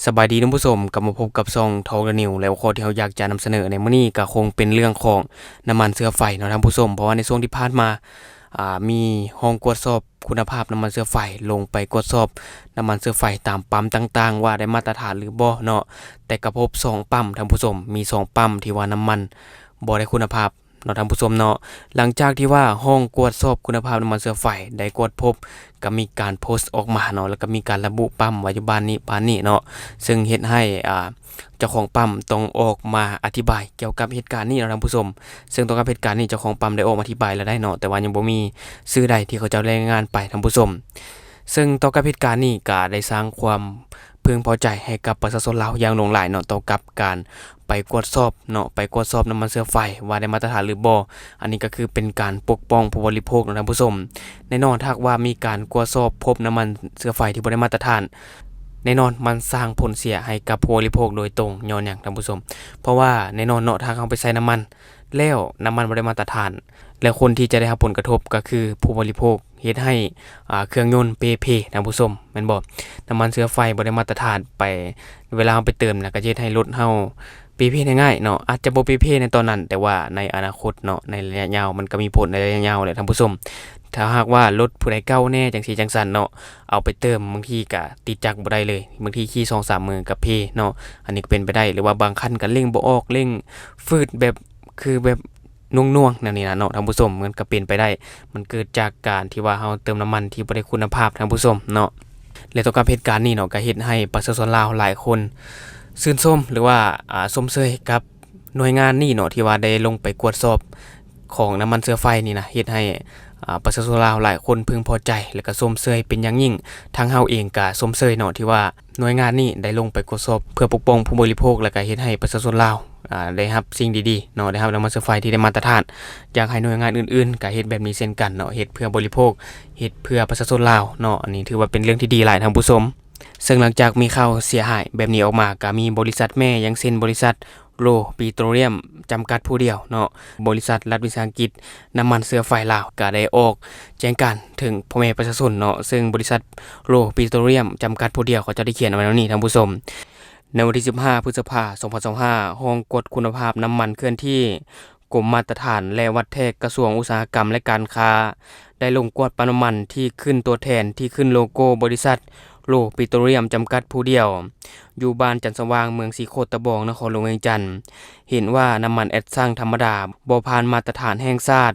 ສະບາຍດີທ່ານຜູ້ຊົມ, ກັບມາພົບກັບຊ່ອງ Talk the News ແລະ ຫົວຂໍ້ທີ່ເຮົາຢາກຈະນຳສະເໜີໃນມື້ນີ້ກໍຄົງເປັນເລື່ອງຂອງນ້ຳມັນເຊື້ອໄຟເນາະທ່ານຜູ້ຊົມ. ເພາະວ່າໃນຊ່ວງທີ່ຜ່ານມາ ອ່າ ມີຫ້ອງກວດສອບຄຸນນະພາບນ້ຳມັນເຊື້ອໄຟ ລົງໄປກວດສອບນ້ຳມັນເຊື້ອໄຟຕາມປ້ຳຕ່າງໆ ວ່າໄດ້ມາດຕະຖານຫຼືບໍ່ເນາະ, ແຕ່ກໍພົບສອງປ້ຳທ່ານຜູ້ຊົມ, ມີສອງປ້ຳທີ່ວ່ານ້ຳມັນບໍ່ໄດ້ຄຸນນະພາບ ເນາະທ່ານຜູ້ຊົມເນາະ. ຫຼັງຈາກທີ່ວ່າຫ້ອງກວດສອບຄຸນນະພາບນ້ຳມັນເຊື້ອໄຟໄດ້ກວດພົບ ກໍມີການໂພສອອກມາເນາະ ແລ້ວກໍມີການລະບຸປ້ຳວ່າຢູ່ບ້ານນີ້ ບ້ານນີ້ເນາະ, ເຊິ່ງເຮັດໃຫ້ ອ່າ ເຈົ້າຂອງປ້ຳຕ້ອງອອກມາອະທິບາຍກ່ຽວກັບເຫດການນີ້ເນາະທ່ານຜູ້ຊົມ. ເຊິ່ງຕໍ່ກັບເຫດການນີ້ ເຈົ້າຂອງປ້ຳໄດ້ອອກມາອະທິບາຍແລ້ວໄດ໋ເນາະ, ແຕ່ວ່າຍັງບໍ່ມີຊື່ໃດທີ່ເຂົາເຈົ້າໄດ້ລາຍງານໄປທ່ານຜູ້ຊົມ. ເຊິ່ງຕໍ່ກັບເຫດການນີ້ກໍໄດ້ສ້າງຄວາມ ເພິ່ງພໍໃຈໃຫ້ກັບປະຊາຊົນລາວຢ່າງຫຼວງຫຼາຍເນາະ ຕໍ່ກັບການໄປກວດສອບເນາະ ໄປກວດສອບນ້ຳມັນເຊື້ອໄຟວ່າໄດ້ມາດຕະຖານຫຼືບໍ່. ອັນນີ້ກໍຄືເປັນການປົກປ້ອງຜູ້ບໍລິໂພກເນາະທ່ານຜູ້ຊົມ. ແນ່ນອນ ຖ້າຫາກວ່າມີການກວດສອບພົບນ້ຳມັນເຊື້ອໄຟທີ່ບໍ່ໄດ້ມາດຕະຖານ, ແນ່ນອນມັນສ້າງຜົນເສຍໃຫ້ກັບຜູ້ບໍລິໂພກໂດຍຕົງ. ຍ້ອນຫຍັງທ່ານຜູ້ຊົມ? ເພາະວ່າແນ່ນອນເນາະ ຖ້າເຮົາໄປໃສ່ນ້ຳມັນ ແລ້ວນ້ຳມັນບໍ່ໄດ້ມາດຕະຖານ ແລ້ວຄົນທີ່ຈະໄດ້ຮັບຜົນກະທົບກໍຄືຜູ້ບໍລິໂພກ, ເຮັດໃຫ້ ອ່າ ເຄື່ອງຍົນເປ່ເພທ່ານຜູ້ຊົມ ແມ່ນບໍ່? ນ້ຳມັນເຊື້ອໄຟບໍ່ໄດ້ມາດຕະຖານໄປ ເວລາເຮົາໄປເຕີມນະ ກໍຈະເຮັດໃຫ້ລົດເຮົາເປ່ເພໄດ້ງ່າຍເນາະ. ອາດຈະບໍ່ເປ່ເພໃນຕອນນັ້ນ ແຕ່ວ່າໃນອະນາຄົດເນາະ ໃນໄລຍະຍາວ ມັນກໍມີຜົນໃນໄລຍະຍາວແຫຼະທ່ານຜູ້ຊົມ. ຖ້າຫາກວ່າລົດຜູ້ໃດເກົ່າແດ່ ຈັ່ງຊີ້ຈັ່ງຊັ້ນເນາະ ເອົາໄປເຕີມ ບາງທີກໍຕິດຈັກບໍ່ໄດ້ເລີຍ, ບາງທີຂີ່ສອງສາມມື້ກໍເພເນາະ, ອັນນີ້ກໍເປັນໄປໄດ້. ຫຼືວ່າບາງຄັນກໍເລັ່ງບໍ່ອອກ ເລັ່ງຝືດແບບ ຄືແບບໜ່ວງໆ ແນວນີ້ນະເນາະທ່ານຜູ້ຊົມ, ມັນກໍເປັນໄປໄດ້. ມັນເກີດຈາກການທີ່ວ່າເຮົາເຕີມນ້ຳມັນທີ່ບໍ່ໄດ້ຄຸນນະພາບທ່ານຜູ້ຊົມເນາະ. ແລະ ຕໍ່ກັບເຫດການນີ້ເນາະ ກໍເຮັດໃຫ້ປະຊາຊົນລາວຫຼາຍຄົນຊື່ນຊົມ ຫຼືວ່າ ອ່າ ຊົມເຊີຍກັບໜ່ວຍງານນີ້ເນາະ ທີ່ວ່າໄດ້ລົງໄປກວດສອບຂອງນ້ຳມັນເຊື້ອໄຟນີ້ນະ, ເຮັດໃຫ້ ອ່າ ປະຊາຊົນລາວຫຼາຍຄົນເພິ່ງພໍໃຈ ແລະ ກໍຊົມເຊີຍເປັນຢ່າງຍິ່ງ. ທາງເຮົາເອງກໍຊົມເຊີຍເນາະ ທີ່ວ່າໜ່ວຍງານນີ້ໄດ້ລົງໄປກວດສອບເພື່ອປົກປ້ອງຜູ້ບໍລິໂພກ ແລະ ກໍເຮັດໃຫ້ປະຊາຊົນລາວ ອ່າ ໄດ້ຮັບສິ່ງດີໆເນາະ, ໄດ້ຮັບນ້ຳມັນເຊື້ອໄຟທີ່ໄດ້ມາດຕະຖານ. ຢາກໃຫ້ໜ່ວຍງານອື່ນໆກໍເຮັດແບບນີ້ເຊັ່ນກັນເນາະ, ເຮັດເພື່ອບໍລິໂພກ, ເຮັດເພື່ອປະຊາຊົນລາວເນາະ. ອັນນີ້ຖືວ່າເປັນເລື່ອງທີ່ດີຫຼາຍທ່ານຜູ້ຊົມ. ເຊິ່ງຫຼັງຈາກມີຂ່າວເສຍຫາຍແບບນີ້ອອກມາ ກໍມີບໍລິສັດແມ່ ຢ່າງເຊັ່ນ ບໍລິສັດໂລປີໂຕຣຽມຈຳກັດຜູ້ດຽວເນາະ, ບໍລິສັດລັດວິສາຫະກິດນ້ຳມັນເຊື້ອໄຟລາວ ກໍໄດ້ອອກແຈ້ງການເຖິງພໍ່ແມ່ປະຊາຊົນເນາະ. ເຊິ່ງບໍລິສັດໂລປີໂຕຣຽມຈຳກັດຜູ້ດຽວ ເຂົາເຈົ້າໄດ້ຂຽນເອົາໄວ້ແນວນີ້ທ່ານຜູ້ຊົມ. ໃນວັນທີສິບຫ້າ ພຶດສະພາ ສອງພັນຊາວຫ້າ ຫ້ອງກວດຄຸນນະພາບນ້ຳມັນເຄື່ອນທີ່ ກົມມາດຕະຖານ ແລະ ວັດແທກ ກະຊວງອຸດສາຫະກຳ ແລະ ການຄ້າ ໄດ້ລົງກວດປ້ຳນ້ຳມັນທີ່ຂຶ້ນຕົວແທນທີ່ຂຶ້ນໂລໂກ້ບໍລິສັດໂລປີໂຕຣຽມຈຳກັດຜູ້ດຽວ ຢູ່ບ້ານຈັນສະຫວ່າງ ເມືອງສີໂຄດຕະບອງ ນະຄອນຫຼວງວຽງຈັນ, ເຫັນວ່ານ້ຳມັນແອັດຊັງທຳມະດາບໍ່ຜ່ານມາດຕະຖານແຫ່ງຊາດ.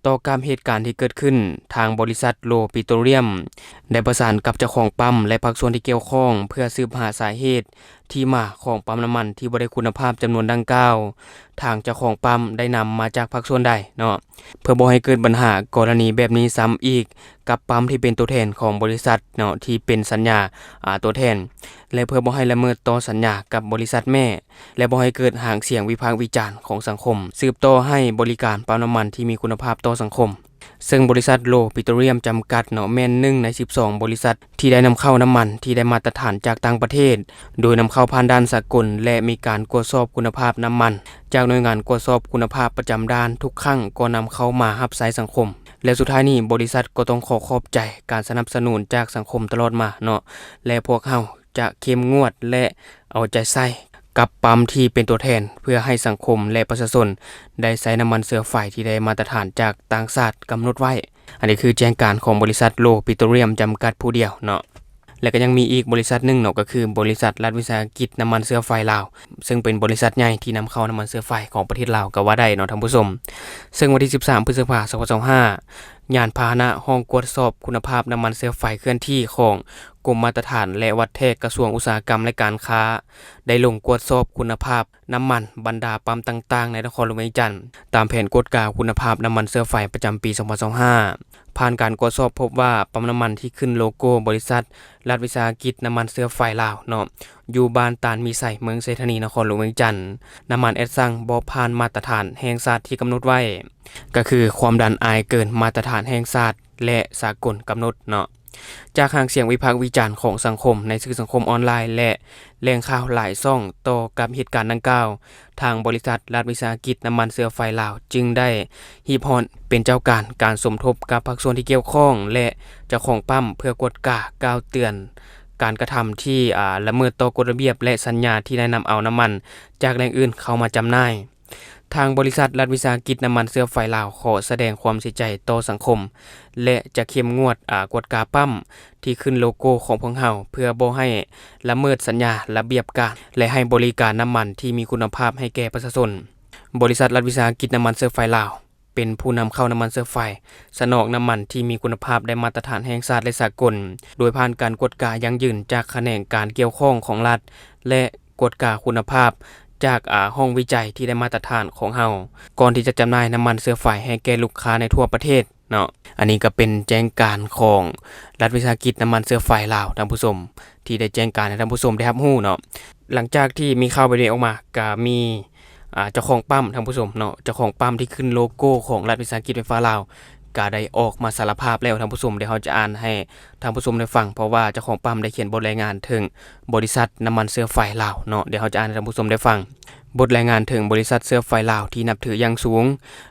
ຕໍ່ກັບເຫດການທີ່ເກີດຂຶ້ນ, ທາງບໍລິສັດໂລປີໂຕຣຽມໄດ້ປະສານກັບເຈົ້າຂອງປ້ຳ ແລະ ພາກສ່ວນທີ່ກ່ຽວຂ້ອງ ເພື່ອສືບຫາສາເຫດ ທີ່ມາຂອງປ້ຳນ້ຳມັນທີ່ບໍ່ໄດ້ຄຸນນະພາບຈຳນວນດັ່ງກ່າວ, ທາງເຈົ້າຂອງປ້ຳໄດ້ນຳມາຈາກພາກສ່ວນໃດເນາະ, ເພື່ອບໍ່ໃຫ້ເກີດບັນຫາກໍລະນີແບບນີ້ຊ້ຳອີກກັບປ້ຳທີ່ເປັນຕົວແທນຂອງບໍລິສັດເນາະ ທີ່ເປັນສັນຍາ ອາ ຕົວແທນ ແລະ ເພື່ອບໍ່ໃຫ້ລະເມີດຕໍ່ສັນຍາກັບບໍລິສັດແມ່ ແລະ ບໍ່ໃຫ້ເກີດຫາງສຽງວິພາກວິຈານຂອງສັງຄົມສືບຕໍ່ໃຫ້ບໍລິການປ້ຳນ້ຳມັນທີ່ມີຄຸນນະພາບຕໍ່ສັງຄົມ. ເຊິ່ງບໍລິສັດໂລປີໂຕຣຽມຈຳກັດເນາະ ແມ່ນໜຶ່ງໃນສິບສອງບໍລິສັດທີ່ໄດ້ນຳເຂົ້ານ້ຳມັນທີ່ໄດ້ມາດຕະຖານຈາກຕ່າງປະເທດ, ໂດຍນຳເຂົ້າຜ່ານດ່ານສາກົນ ແລະ ມີການກວດສອບຄຸນນະພາບນ້ຳມັນຈາກໜ່ວຍງານກວດສອບຄຸນນະພາບປະຈຳດ່ານທຸກຄັ້ງກ່ອນນຳເຂົ້າມາຮັບໃຊ້ສັງຄົມ. ແລະ ສຸດທ້າຍນີ້ ບໍລິສັດກໍຕ້ອງຂໍຂອບໃຈການສະໜັບສະໜູນຈາກສັງຄົມຕະຫຼອດມາເນາະ ແລະ ພວກເຮົາຈະເຂັ້ມງວດ ແລະ ເອົາໃຈໃສ່ ກັບປ້ຳທີ່ເປັນຕົວແທນ ເພື່ອໃຫ້ສັງຄົມ ແລະ ປະຊາຊົນໄດ້ໃຊ້ນ້ຳມັນເຊື້ອໄຟທີ່ໄດ້ມາດຕະຖານຈາກຕ່າງຊາດກຳນົດໄວ້. ອັນນີ້ຄືແຈ້ງການຂອງບໍລິສັດໂລປີໂຕຣຽມຈຳກັດຜູ້ດຽວເນາະ. ແລະ ກໍຍັງມີອີກບໍລິສັດໜຶ່ງເນາະ, ກໍຄືບໍລິສັດລັດວິສາຫະກິດນ້ຳມັນເຊື້ອໄຟລາວ, ເຊິ່ງເປັນບໍລິສັດໃຫຍ່ທີ່ນຳເຂົ້ານ້ຳມັນເຊື້ອໄຟຂອງປະເທດລາວກໍວ່າໄດ້ເນາະທ່ານຜູ້ຊົມ. ເຊິ່ງວັນທີສິບສາມ ພຶດສະພາ ສອງພັນຊາວຫ້າ ຍານພາຫະນະຫ້ອງກວດສອບຄຸນນະພາບນ້ຳມັນເຊື້ອໄຟເຄື່ອນທີ່ຂອງ ກົມມາດຕະຖານ ແລະ ວັດແທກ ກະຊວງອຸດສາຫະກຳ ແລະ ການຄ້າ ໄດ້ລົງກວດສອບຄຸນນະພາບນ້ຳມັນບັນດາປ້ຳຕ່າງໆໃນນະຄອນຫຼວງວຽງຈັນ ຕາມແຜນກວດກາຄຸນນະພາບນ້ຳມັນເຊື້ອໄຟປະຈຳປີສອງພັນຊາວຫ້າ. ຜ່ານການກວດສອບພົບວ່າ ປ້ຳນ້ຳມັນທີ່ຂຶ້ນໂລໂກ້ບໍລິສັດລັດວິສາຫະກິດນ້ຳມັນເຊື້ອໄຟລາວເນາະ ຢູ່ບ້ານຕານມີໄຊ ເມືອງໄຊທານີ ນະຄອນຫຼວງວຽງຈັນ, ນ້ຳມັນແອັດຊັງບໍ່ຜ່ານມາດຕະຖານແຫ່ງຊາດທີ່ກຳນົດໄວ້, ກໍຄືຄວາມດັນອາຍເກີນມາດຕະຖານແຫ່ງຊາດ ແລະ ສາກົນກຳນົດເນາະ. ຈາກຫາງສຽງວິພາກວິຈານຂອງສັງຄົມໃນສື່ສັງຄົມອອນລາຍ ແລະ ແຫຼ່ງຂ່າວຫຼາຍຊ່ອງຕໍ່ກັບເຫດການດັ່ງກ່າວ, ທາງບໍລິສັດລັດວິສາຫະກິດນ້ຳມັນເຊື້ອໄຟລາວຈຶ່ງໄດ້ຮີບຮ້ອນເປັນເຈົ້າການການສົມທົບກັບພາກສ່ວນທີ່ກ່ຽວຂ້ອງ ແລະ ເຈົ້າຂອງປ້ຳ ເພື່ອກວດກາ, ກ່າວເຕືອນ, ການກະທຳທີ່ ອາ ລະເມີດຕໍ່ກົດລະບຽບ ແລະ ສັນຍາທີ່ໄດ້ນຳເອົານ້ຳມັນຈາກແຫຼ່ງອື່ນເຂົ້າມາຈຳໜ່າຍ. ທາງບໍລິສັດລັດວິສາຫະກິດນ້ຳມັນເຊື້ອໄຟລາວຂໍສະແດງຄວາມເສຍໃຈຕໍ່ສັງຄົມ ແລະ ຈະເຂັ້ມງວດ ອາ ກວດກາປ້ຳທີ່ຂຶ້ນໂລໂກ້ຂອງພວກເຮົາ ເພື່ອບໍ່ໃຫ້ລະເມີດສັນຍາລະບຽບການ ແລະ ໃຫ້ບໍລິການນ້ຳມັນທີ່ມີຄຸນນະພາບໃຫ້ແກ່ປະຊາຊົນ. ບໍລິສັດລັດວິສາຫະກິດນ້ຳມັນເຊື້ອໄຟລາວ ເປັນຜູ້ນຳເຂົ້ານ້ຳມັນເຊື້ອໄຟ, ສະໜອງນ້ຳມັນທີ່ມີຄຸນນະພາບໄດ້ມາດຕະຖານແຫ່ງຊາດ ແລະ ສາກົນ, ໂດຍຜ່ານການກວດກາຢັ້ງຢືນຈາກຂະແໜງການກ່ຽວຂ້ອງຂອງລັດ ແລະ ກວດກາຄຸນນະພາບຈາກ ອາ ຫ້ອງວິໄຈທີ່ໄດ້ມາດຕະຖານຂອງເຮົາ ກ່ອນທີ່ຈະຈຳໜ່າຍນ້ຳມັນເຊື້ອໄຟໃຫ້ແກ່ລູກຄ້າໃນທົ່ວປະເທດເນາະ. ອັນນີ້ກໍເປັນແຈ້ງການຂອງລັດວິສາຫະກິດນ້ຳມັນເຊື້ອໄຟລາວ, ທ່ານຜູ້ຊົມ, ທີ່ໄດ້ແຈ້ງການໃຫ້ທ່ານຜູ້ຊົມໄດ້ຮັບຮູ້ເນາະ. ຫຼັງຈາກທີ່ມີຂ່າວແບບນີ້ອອກມາ, ກໍມີ ອ່າ ເຈົ້າຂອງປ້ຳ ທ່ານຜູ້ຊົມເນາະ, ເຈົ້າຂອງປ້ຳທີ່ຂຶ້ນໂລໂກ້ຂອງລັດວິສາຫະກິດໄຟຟ້າລາວ ກໍໄດ້ອອກມາສາລະພາບແລ້ວ ທ່ານຜູ້ຊົມ. ດຽວເຮົາຈະອ່ານໃຫ້ທ່ານຜູ້ຊົມໄດ້ຟັງ, ເພາະວ່າເຈົ້າຂອງປ້ຳໄດ້ຂຽນບົດລາຍງານເຖິງບໍລິສັດນ້ຳມັນເຊື້ອໄຟລາວເນາະ. ດຽວເຮົາຈະອ່ານໃຫ້ທ່ານຜູ້ຊົມໄດ້ຟັງ. ບົດລາຍງານເຖິງບໍລິສັດເຊື້ອໄຟລາວທີ່ນັບຖືຢ່າງສູງ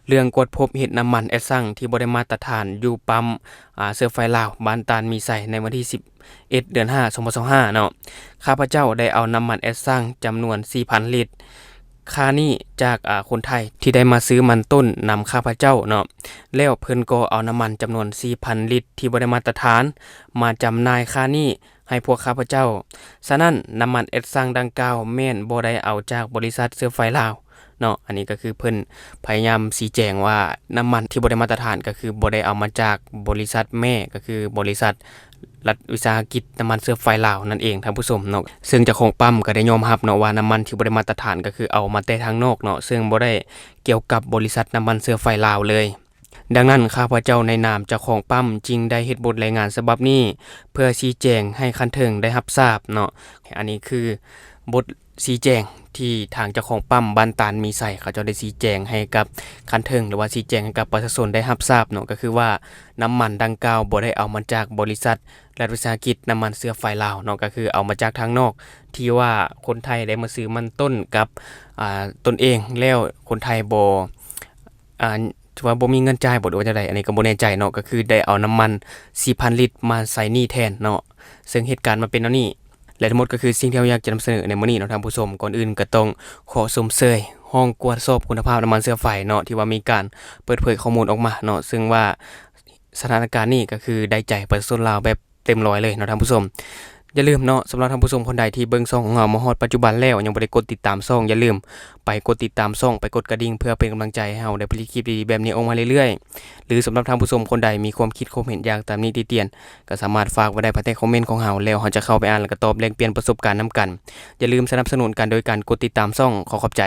ເລື່ອງກວດພົບເຮັດນ້ຳມັນແອັດຊັງທີ່ບໍ່ໄດ້ມາດຕະຖານຢູ່ປ້ຳ ອາ ເຊື້ອໄຟລາວ ບ້ານຕານມີໄຊ ໃນວັນທີສິບເອັດ ເດືອນຫ້າ ສອງພັນຊາວຫ້າເນາະ. ຂ້າພະເຈົ້າໄດ້ເອົານ້ຳມັນແອັດຊັງຈຳນວນສີ່ພັນລິດ ຄ່ານີ້ຈາກ ອາ ຄົນໄທທີ່ໄດ້ມາຊື້ມັນຕົ້ນນຳຂ້າພະເຈົ້າເນາະ, ແລ້ວເພິ່ນກໍເອົານ້ຳມັນຈຳນວນສີ່ພັນລິດທີ່ບໍ່ໄດ້ມາດຕະຖານມາຈຳໜ່າຍຄ່ານີ້ໃຫ້ພວກຂ້າພະເຈົ້າ. ສະນັ້ນ ນ້ຳມັນແອັດຊັງດັ່ງກ່າວແມ່ນບໍ່ໄດ້ເອົາຈາກບໍລິສັດເຊື້ອໄຟລາວເນາະ. ອັນນີ້ກໍຄືເພິ່ນພະຍາຍາມຊີ້ແຈງວ່າ ນ້ຳມັນທີ່ບໍ່ໄດ້ມາດຕະຖານກໍຄືບໍ່ໄດ້ເອົາມາຈາກບໍລິສັດແມ່ ກໍຄືບໍລິສັດ ລັດວິສາຫະກິດນ້ຳມັນເຊື້ອໄຟລາວນັ້ນເອງ ທ່ານຜູ້ຊົມເນາະ. ເຊິ່ງເຈົ້າຂອງປ້ຳກໍໄດ້ຍອມຮັບເນາະວ່າ ນ້ຳມັນທີ່ບໍ່ໄດ້ມາດຕະຖານກໍຄືເອົາມາແຕ່ທາງນອກເນາະ, ເຊິ່ງບໍ່ໄດ້ກ່ຽວກັບບໍລິສັດນ້ຳມັນເຊື້ອໄຟລາວເລີຍ. ດັ່ງນັ້ນ ຂ້າພະເຈົ້າໃນນາມເຈົ້າຂອງປ້ຳຈຶ່ງໄດ້ເຮັດບົດລາຍງານສະບັບນີ້ ເພື່ອຊີ້ແຈງໃຫ້ຂັ້ນເທິງໄດ້ຮັບຊາບເນາະ. ອັນນີ້ຄືບົດ ຊີ້ແຈງທີ່ທາງເຈົ້າຂອງປ້ຳບ້ານຕານມີໄຊ ເຂົາເຈົ້າໄດ້ຊີ້ແຈງໃຫ້ກັບຂັ້ນເທິງ ຫຼືວ່າຊີ້ແຈງໃຫ້ກັບປະຊາຊົນໄດ້ຮັບຊາບເນາະ, ກໍຄືວ່ານ້ຳມັນດັ່ງກ່າວບໍ່ໄດ້ເອົາມາຈາກບໍລິສັດລັດວິສາຫະກິດນ້ຳມັນເຊື້ອໄຟລາວເນາະ, ກໍຄືເອົາມາຈາກທາງນອກ ທີ່ວ່າຄົນໄທໄດ້ມາຊື້ມັນຕົ້ນກັບ ອ່າ ຕົນເອງ ແລ້ວຄົນໄທບໍ່ ອ່າ ຖືວ່າບໍ່ມີເງິນຈ່າຍບໍ ຫຼືວ່າຈັ່ງໃດ, ອັນນີ້ກໍບໍ່ແນ່ໃຈເນາະ, ກໍຄືໄດ້ເອົານ້ຳມັນສີ່ພັນລິດມາໃສ່ໜີ້ແທນເນາະ, ເຊິ່ງເຫດການມັນເປັນແນວນີ້. ແລະ ທັງໝົດກໍຄືສິ່ງທີ່ເຮົາຢາກຈະນຳສະເໜີໃນມື້ນີ້ເນາະທ່ານຜູ້ຊົມ. ກ່ອນອື່ນກໍຕ້ອງຂໍຊົມເຊີຍຫ້ອງກວດສອບຄຸນນະພາບນ້ຳມັນເຊື້ອໄຟເນາະ ທີ່ວ່າມີການເປີດເຜີຍຂໍ້ມູນອອກມາເນາະ, ເຊິ່ງວ່າສະຖານະການນີ້ກໍຄືໄດ້ໃຈປະຊາຊົນລາວແບບເຕັມຮ້ອຍເລີຍເນາະທ່ານຜູ້ຊົມ. ຢ່າລືມເນາະ, ສຳລັບທ່ານຜູ້ຊົມຄົນໃດທີ່ເບິ່ງຊ່ອງຂອງເຮົາມາຮອດປັດຈຸບັນແລ້ວ ຍັງບໍ່ໄດ້ກົດຕິດຕາມຊ່ອງ, ຢ່າລືມໄປກົດຕິດຕາມຊ່ອງ, ໄປກົດກະດິ່ງ ເພື່ອເປັນກຳລັງໃຈໃຫ້ເຮົາໄດ້ຜະລິດຄລິບດີໆແບບນີ້ອອກມາເລື້ອຍໆ. ຫຼື ສຳລັບທ່ານຜູ້ຊົມຄົນໃດມີຄວາມຄິດຄວາມເຫັນ ຢາກຕຳໜິຕິຕຽນ ກໍສາມາດຝາກໄວ້ໄດ້ພາຍໃຕ້ຄອມເມັນຂອງເຮົາ ແລ້ວເຮົາຈະເຂົ້າໄປອ່ານ ແລະ ກໍຕອບແລກປ່ຽນປະສົບການນຳກັນ. ຢ່າລືມສະໜັບສະໜູນກັນໂດຍການກົດຕິດຕາມຊ່ອງ. ຂໍຂອບໃຈ.